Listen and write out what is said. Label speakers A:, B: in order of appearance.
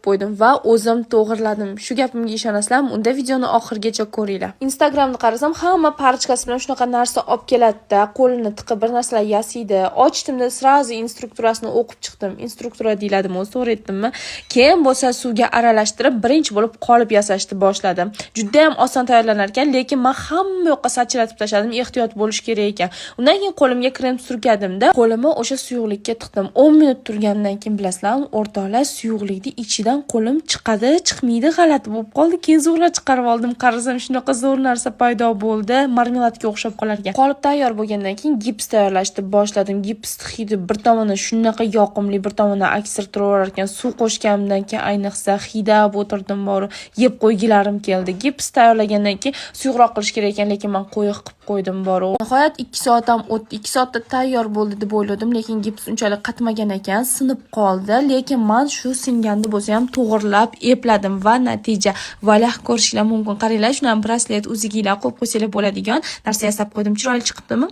A: Qo'ydim va o'zim to'g'irladim. Shu gapimga ishonasizlarmi? Unda videoni oxirigacha ko'ringlar. Instagramni qarasam, hamma парочка si bilan shunaqa narsa olib keladida, qo'lini tiqib bir narsalar yasaydi. Ochdimda, сразу instrukturasini o'qib chiqdim. Instruktura deyiladimi o'zi, to'g'ri aytdimmi? Keyin bo'lsa suvga aralashtirib, birinchi bo'lib qolip yasashni boshladim. Judayam oson tayyorlanar ekan, lekin man hamma yoqqa sachratib tashladim. Ehtiyot bo'lish kerak ekan. Undan keyin qo'limga krem surkadimda, qo'limni o'sha suyuqlikka tiqdim. 10 minut turgandan keyin, bilasizlarmi, o'rtoqlar, suyuqlikni ichidan qo'lim chiqadi, chiqmaydi, g'alati bo'lib qoldi. Keyin zo'rlab chiqarib oldim. Qarasam, shunaqa zo'r narsa paydo bo'ldi. Marmeladga o'xshab qolar ekan. Qolip tayyor bo'lgandan keyin gips tayyorlashni boshladim. Gips hidi bir tomondan shunaqa yoqimli, bir tomondan aksirtiraverar ekan. Suv qo'shganimdan keyin ayniqsa hidab o'tirdim borib, yeb qo'ygilarim keldi. Gips tayyorlagandan keyin suyuqroq qilish kerak ekan, lekin man qo'yiq qilib qo'ydim borib. Nihoyat 2 soat ham o'tdi. 2 soatda tayyor bo'ldi deb o'yladim, lekin gips unchalik qatmagan ekan, sinib qoldi. Lekin man shu singanda bo'lsa ham to'g'irlab epladim va natija, volah, ko'rishinglar mumkin. Qaranglar, shuni ham braslet, uzuginglar qo'yib qo'ysanglar bo'ladigan narsa yasab qo'ydim. Chiroyli chiqibdimi?